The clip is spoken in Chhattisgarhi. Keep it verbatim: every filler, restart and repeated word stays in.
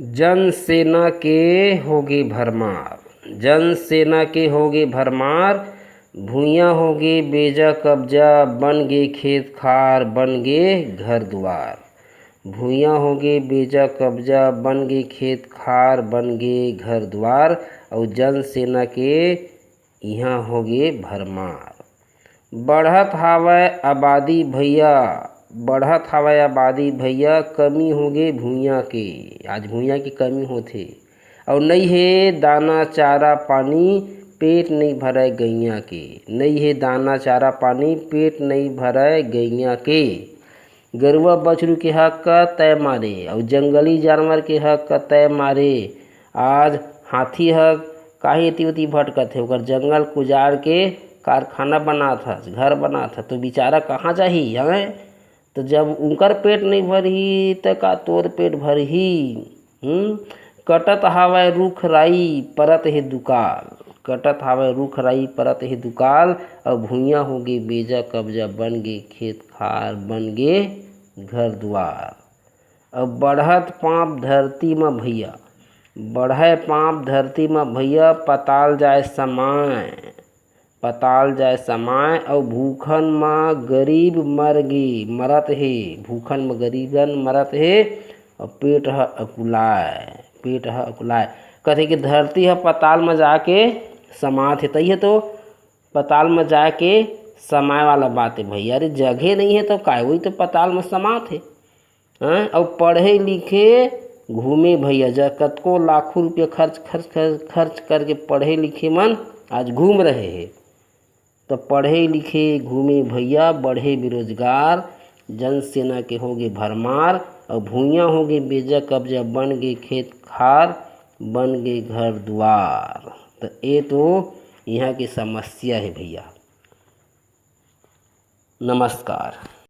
जनसेना के होगे भरमार, जनसेना के होगे भरमार, भुइयां होगे बेजा कब्जा, बन गे खेत खार, बन गे घर दुआर। भुइयां होगे बेजा कब्जा, बन गे खेत खार, बन गे घर दुआर, अउ जनसेना के इहां होगे भरमार। बढ़त हावय आबादी भैया, बढ़त हावय आबादी भैया, कमी होगे भुइयां के। आज भुइयां के कमी होथे। अउ नइ हे दाना चारा पानी, पेट नइ भरय गइयां के। नइ हे दाना चारा पानी, पेट नइ भरय गइयां के। गरुवा बछरू के हक तय मारे, अउ जंगली जानवर के हक तय मारे। आज हाथी ह काहे एती ओती भटकत हे, ओकर जंगल कुजाड़ के कारखाना बनात हस, घर बनात हस, तो बिचारा कहाँ जाही, हैं? तो जब उनकर पेट नइ भरही, त का तोर पेट भरही? हम्म? कटत हावय रूख राई, परत हे दुकाल। कटत हावय रूख राई, परत हे दुकाल। अउ भुइयां होगे बेजा कब्जा, बन गे खेत खार, बन गे घर दुआर। अउ बढ़त पाप धरती म भैया, बढ़य पाप धरती म भैया, पताल जाय समाय। पताल जाय समाय। अउ भूखन म गरीब मर गे, मरत हे, भूखन म गरीबन मरत हे, अउ पेट ह अकुलाय, पेट ह अकुलाय। कथे कि धरती ह पताल म जाके समात हे, तइहे तो पताल म जाके समाय वाला बात हे भैया। अरे जगह नइ हे तो काय, वही तो पताल म समात हे। हैं? अउ पढ़े लिखे घूमे भैया, जा कतको लाखों रुपया खर्च, खर्च, खर्च, खर्च करके पढ़े लिखे मन आज घूम रहे हे। तो पढ़े लिखे घूमे भैया, बढ़े बेरोजगार, जनसेना के होगे भरमार, अउ भुइयां होगे बेजा कब्जा, बन गे खेत खार, बन गे घर दुआर। तो ये तो इहां के समस्या हे भैया। नमस्कार।